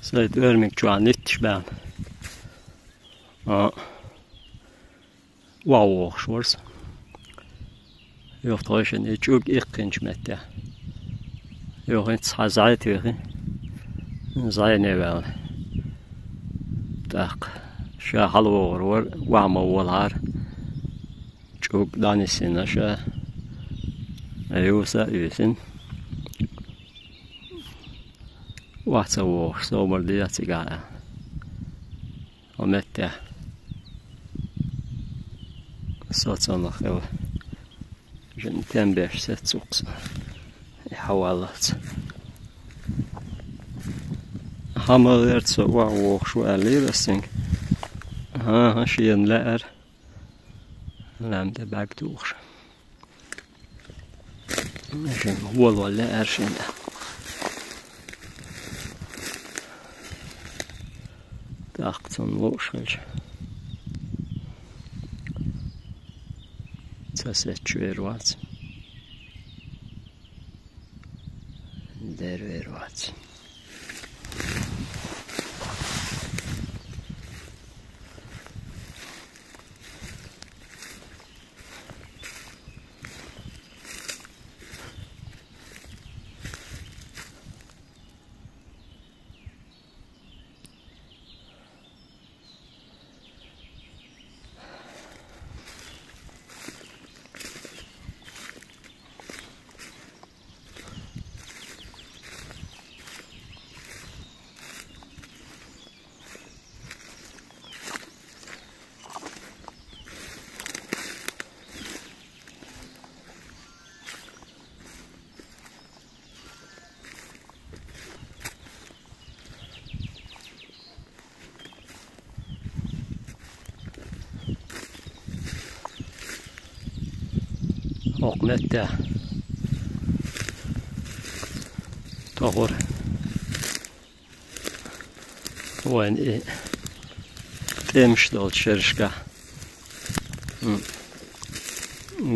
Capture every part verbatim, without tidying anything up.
Сайд оьрмиг чу а нитташ баьхна. А, ван вохуш вара со. Юха тхойшинна и чӀуг иккхинчу метте. Юха хӀинца цхьа зӀе туьйхи, зӀене ваьлла. ТӀаккха ша хьалавогӀур вара, ван ма волахьара. ЧӀуг дӀанисйина ша, Ӏуьйса а Ӏуьйсина. Вац а вогӀуш, собар де цигахь аьлла. Хьо метте. Со цунах хила. Жин тем беш сеццуккху со. И хьаваллалц. Хьан ма гӀерта со ван вохуш ву аьллера ас цуьнга. ХӀан-хӀа, шена лаьара. Лам тӀе бӀаьрг тухуш. Шен волавалла лаьара шена. ТӀаккха цунна лууш хилча, ца сецча вер вац. Дер вер вац. ХӀокху метте тохура вайн и тӀемаш долчу шерашкахь, м,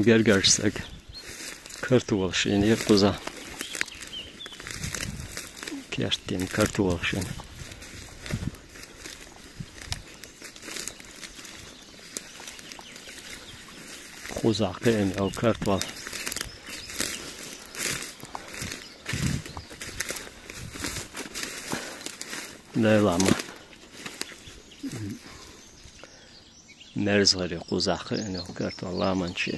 гергарчу стага картолаш йинера кхузахь. Керттина картолаш йина. Кхузахь кхиъна йолу картол. Дайлама. Мерза гӀире кхузахь кхиъна йолу картол ламанче.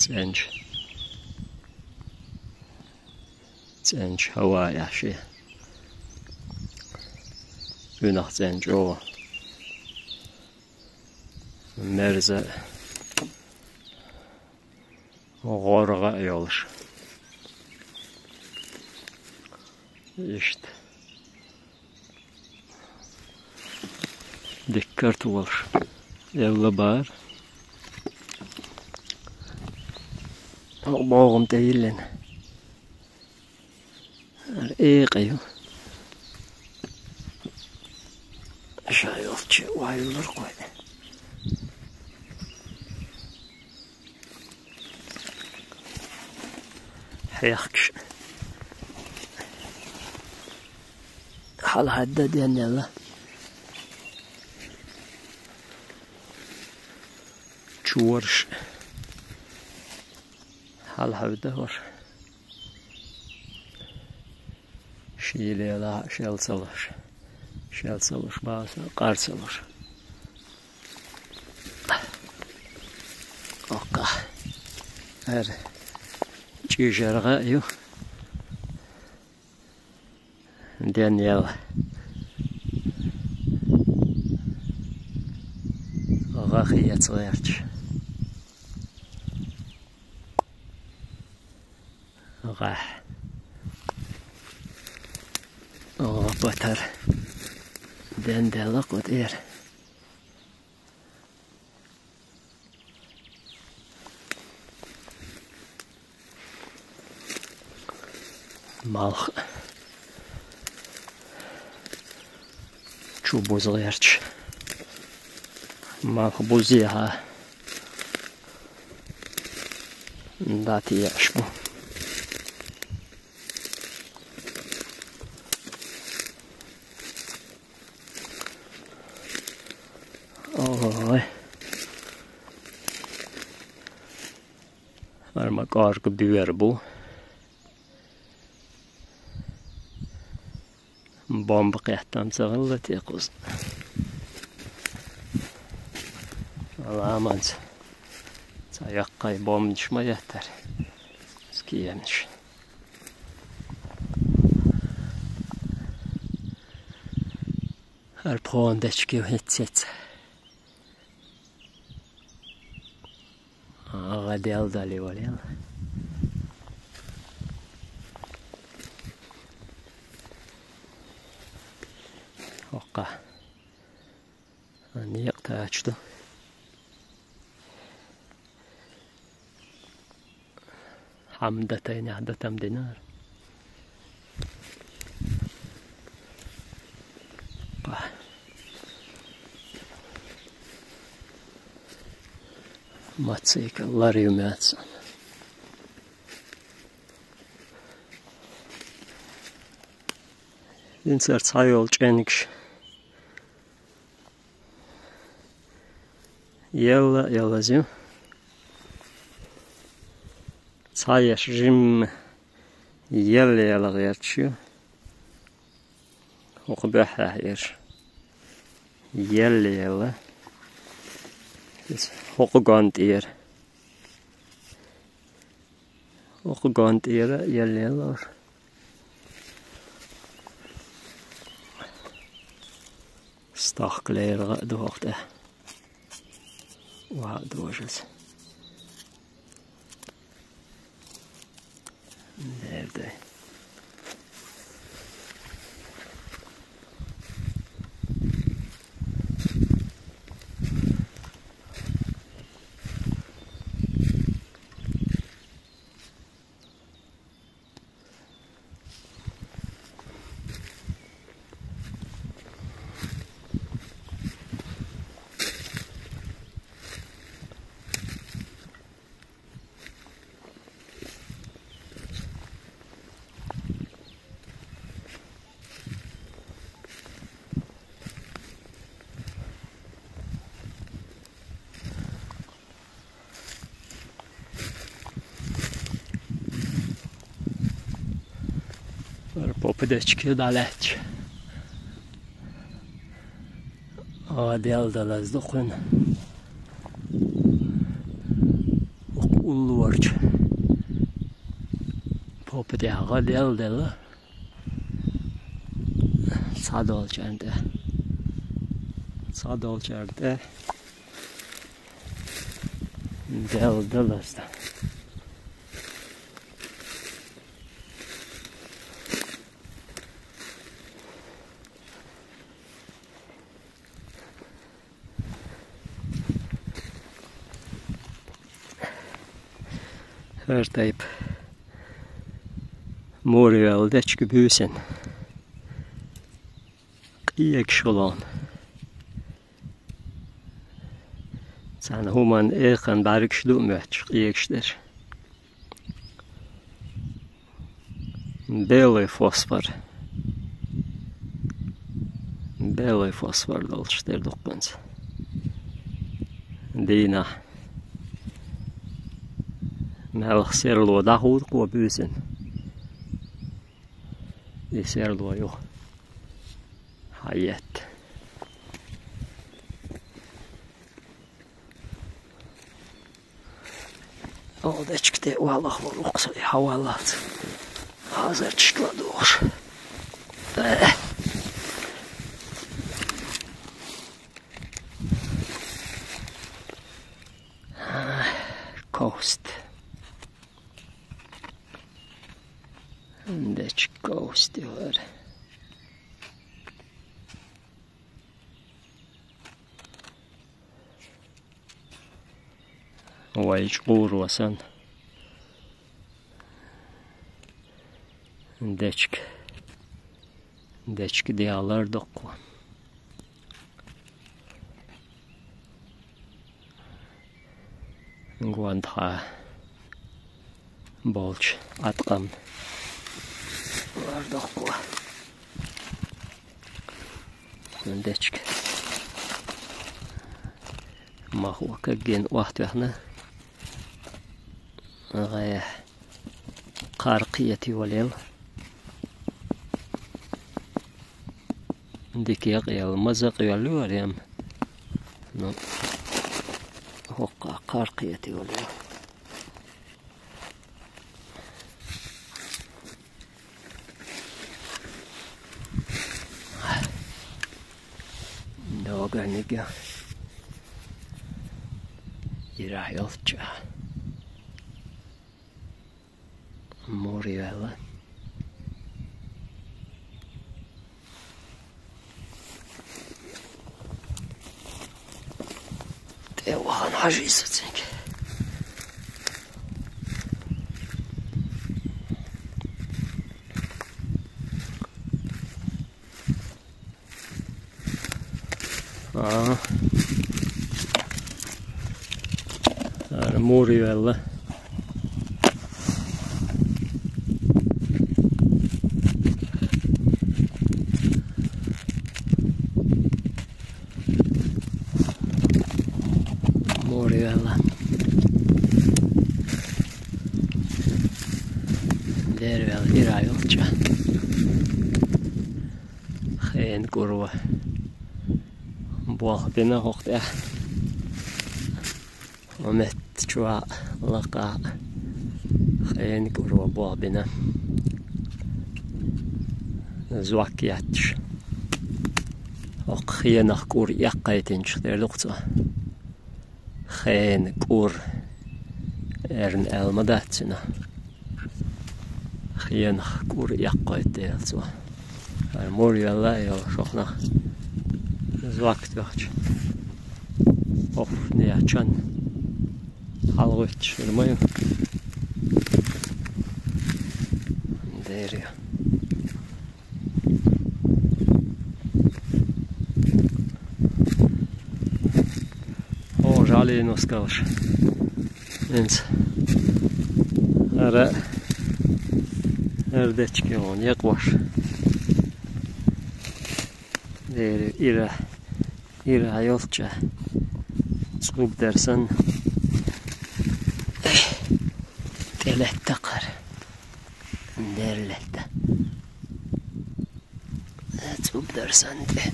ЦӀенча. ЦӀенча хӀаваъ яхьа шен. Уьнах цӀена чӀогӀа. Мерза, гӀоргӀа а йолуш. Иштта. Дика картолаш. Элла бара. БогӀам тӀе йиллина. Ара экъа ю. Ша йолчу вай луркъой. Хьехкаш. Хьалхадда денъелла. Чораш. Хьалхавда хӀора. Ший лела шел ца луш. Шел ца луш, баса къар ца луш. Окка. Эр чӀижаргӀа ю. Денъелла. ГӀа хи яц гӀерташ. ГӀа. ГӀа патар. Денделла кху тӀера. Малх. Чу буза гӀерташ. Малх бузехьа. Да, тиеш бу. Ма кӀоарга бувер бу. Бомба кхеттам ца гӀелла те кхуза. Аламанца. Ца яккхай бомбанаш ма еттар. Скиемнаш. Арпхон дечки хетцец. ГӀа делдали валел. Окка. Аниякъ тачду. Хьамда тайна хьада там динар. Ба. Мацика ларив мяца. Инсар цхьайол чӀенгаш. Елла, елла зив. Цхьаеш жим елла, елла гӀерташ ю. ХӀокху бехьехь еш. Елла, елла. Иза хӀокху гон тӀера. ХӀокху гон тӀера елла, елла. Стахка лерга а доху тӀе. Ва а дожаз. Лердай. Попа дечке далач. А, делдалаз дукхун. Уллорч. Попа дяга делдала. Цхьадолчарна тӀе. Цхьадолчарна тӀе. Дел даласта. ХӀара тайпа морвел дечка буьйсина. Къегаш хилон. Царна хӀуманна экхан бӀаьргаш ду а моьттуш, къегаш дерш. Белый фосфор. Белый фосфор долуш дерг дуккханца. Дийнахь. Мелха серло дӀахӀутту кхо буьйсина. И серло юха хьаетта. Олдечка тӀе валлахь ву рукъ со, и хьан валлалц. Хазарчаш ладугӀуш. Э. Ковст. Дечка ковст ю хӀара. Вай чкъуро санна. Дечка. Дечка дегӀ лардоккху. Гондха болчу Ӏаткъам лардоккху. Дечка. Махо кагген охьатоьхна. гӀе, кхар кхетий валел. Дикий къел, маза къел варем. Ну, хӀокха кхар кхетий валел. Доганиг ира йолча. Мур йола. ТӀе вахан хьажий со цинга. А. Ара мур йола. Мур йола. Дервел ира йолча. Хен кӀур ва. Болх бина хӀокху тӀехь. Ва метта чохь лакха хен кӀур ва болх бина. Зок етташ. ХӀокху хенах кӀур эккхийтинчух тера ду-кх цо. Хен кӀур, эрна аьлла ма дац цуьнан. Хенах кӀур эккхийтира цо. Ара мур йола а йолу шохнах зок тоьхча. Оф, нехан чан. ХьалагӀуьттуш хир ма ю. Дера ю. О, жаль, нускалш. Инс. Ара. Ара дечке он, якъваш. Дера ира. Ира йолча. ЦӀуб дара санна. ТӀелетта кхара. Дера летта. ЦӀуб дара санна тӀе.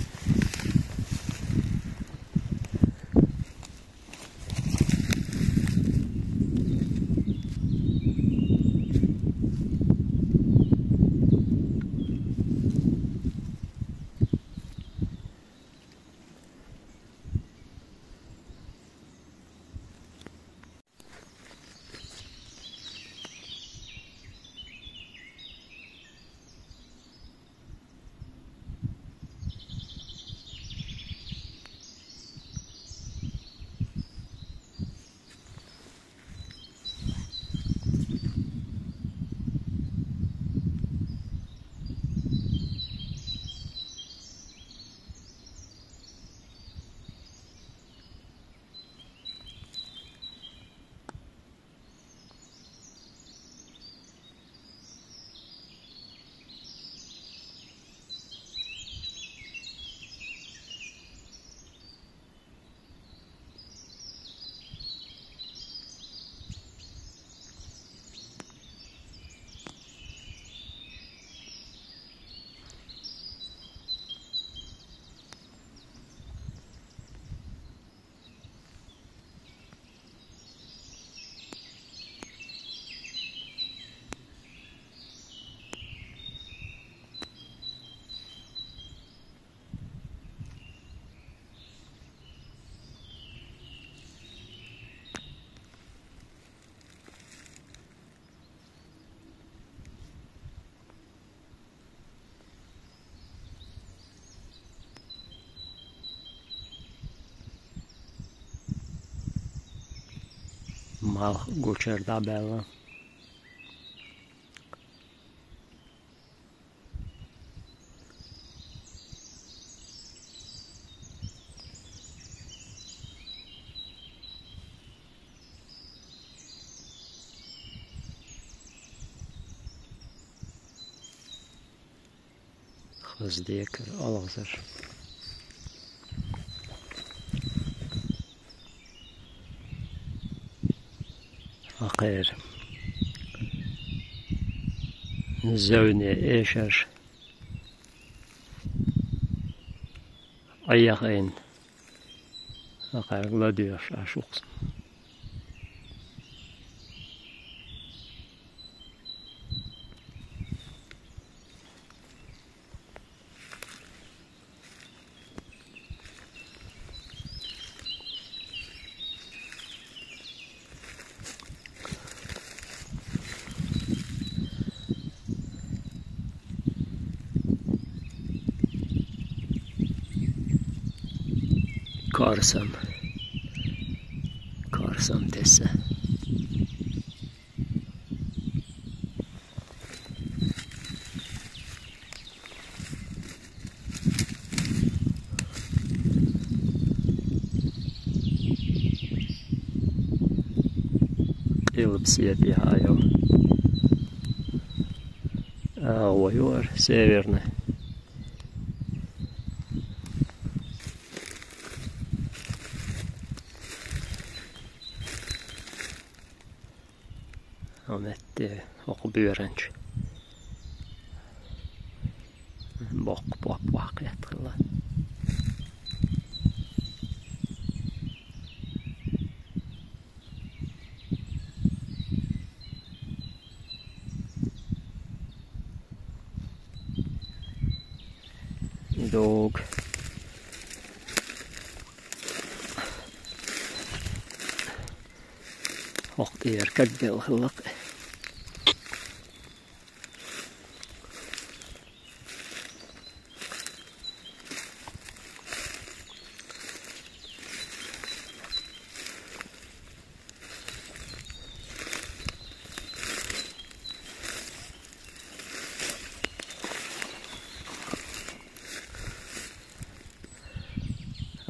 Малх гучуьра дӀабаьлла. Хаза декара олхазар. Хьакхера. Зевне эшаш. Ӏаяхайна. Акхарга ладоьгӀаш Ӏаш укхаза. Корсам. Корсам тесса. Къилбаседа яхьа йола. А, вай, вар, северный. Амма тӀе хӀокху боьранча боккха поп ваккхийта хилла. Дог. ХӀокху тӀера кагделла хилла-кх.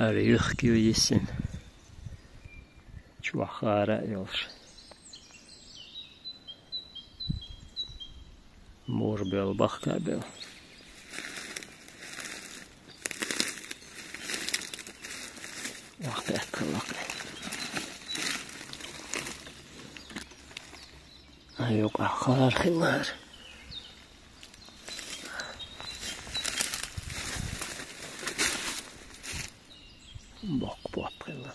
Ара юхк ю йисина. Чохь хара а йолуш. Мур бел, бахка бел. Ваккхетта лакхе. Ай, юкъа хар хилар. Боккха поп хилла.